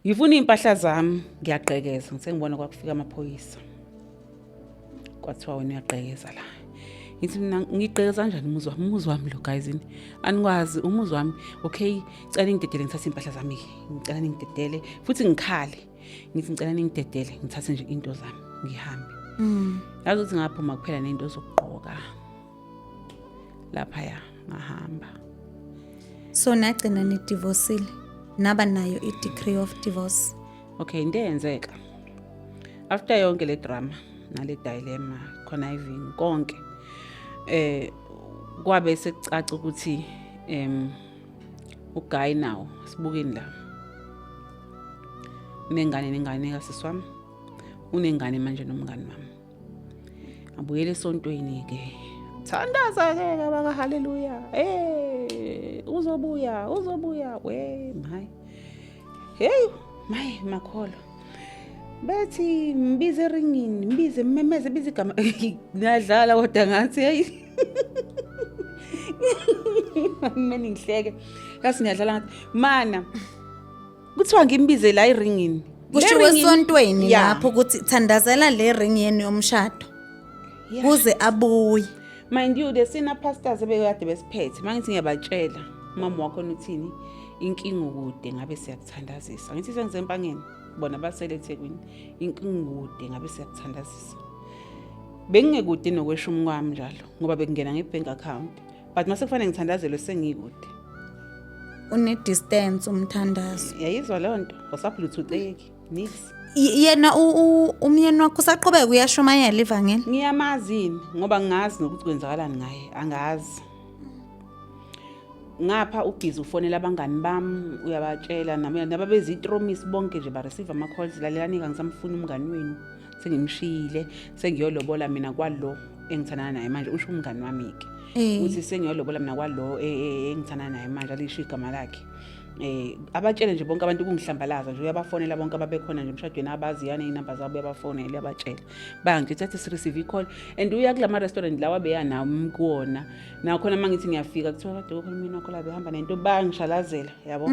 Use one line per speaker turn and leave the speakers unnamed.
Ngifuna iy'mpahla zami, ngiyagqekeza. Ngisengibona kwakufika amaphoyisa, kwathiwa wena uyagqekeza la. Ngithi mina, ngigqekeza kanjani umuzi wami? Umuzi wami lo, guys, ini anikwazi umuzi wami. Okay, cela ningidedele ngithathe iy'mpahla zami-ke, ngicela ningidedele futhi. Ngikhale ngithi ngicela ningidedele ngithathe nje into zami ngihambe. Yazi ukuthi ngaphuma kuphela nento zokugqoka laphaya, ngahamba.
So nagcina nidivosile, naba nayo i-decree of divorce?
Okay, into eyenzeka after yonke le drama nale dilemma, conniving, konke, kwabe sekucaca ukuthi uguy nawo sibukeni la unengane, nengane kasisi wami, unengane manje nomngani wami. Abuyele esontweni ke, thandaza ke kabaka, haleluya, uzobuya, uzobuya. We my, hey my makholwa, bethi mbize eringini, mbize, mmemeze, bize igama. Ngiyadlala kodwa ngathi hey, kumele ngihleke kasi ngiyadlala ngathi mana kuthiwa ngimbize la eringini.
Kushiwo esontweni lapho ukuthi thandazela le ring yenu yomshado kuze abuye.
Mind you, the senior pastors ebekade besiphethe, mangithi ngiyabatshela, umama wakhona uthini, inkinga ukude ngabe siyakuthandazisa. Ngithi sengisempangeni, bona basele eThekwini. Inkinga ukude ngabe siyakuthandazisa. Bengingekude nokweshumi kwami njalo ngoba bekungena nge-bank account, but mase kufanele ngithandazelwe sengikude.
Une-distance umthandazo.
Yayizwa leyo nto, awusabluetootheki nix.
Yena umyeni wakho usaqhubeka uyashumayela ivangeli?
Ngiyamazi yini, ngoba ngingazi nokuthi kwenzakalani ngaye, angazi. Ngapha ubhizi ufonela abangani bami, uyabatshela nami nababezitromisi bonke nje, ba-receive ama-calls, lalelani-ke, angisamfuni umngani wenu, sengimshiyile, sengiyolobola mina kwalo engithandana naye manje. Usho umngani wami-ke uthi sengiyolobola mina kwalo engithandana naye manje, alisho igama lakhe. Abatshele nje bonke abantu kungihlambalaza nje, uyabafonela bonke ababekhona nje emshadweni, abaziyo ney'namba zabo, uyabafonela, uyabatshela, bayangitshela athi si-receive i-call and uya kulama restaurant lawa beya nami kuwona. Nakhona uma ngithi ngiyafika kuthiwa kade kukhona umyeni wakho la behamba nento, bayangishalazela yabo.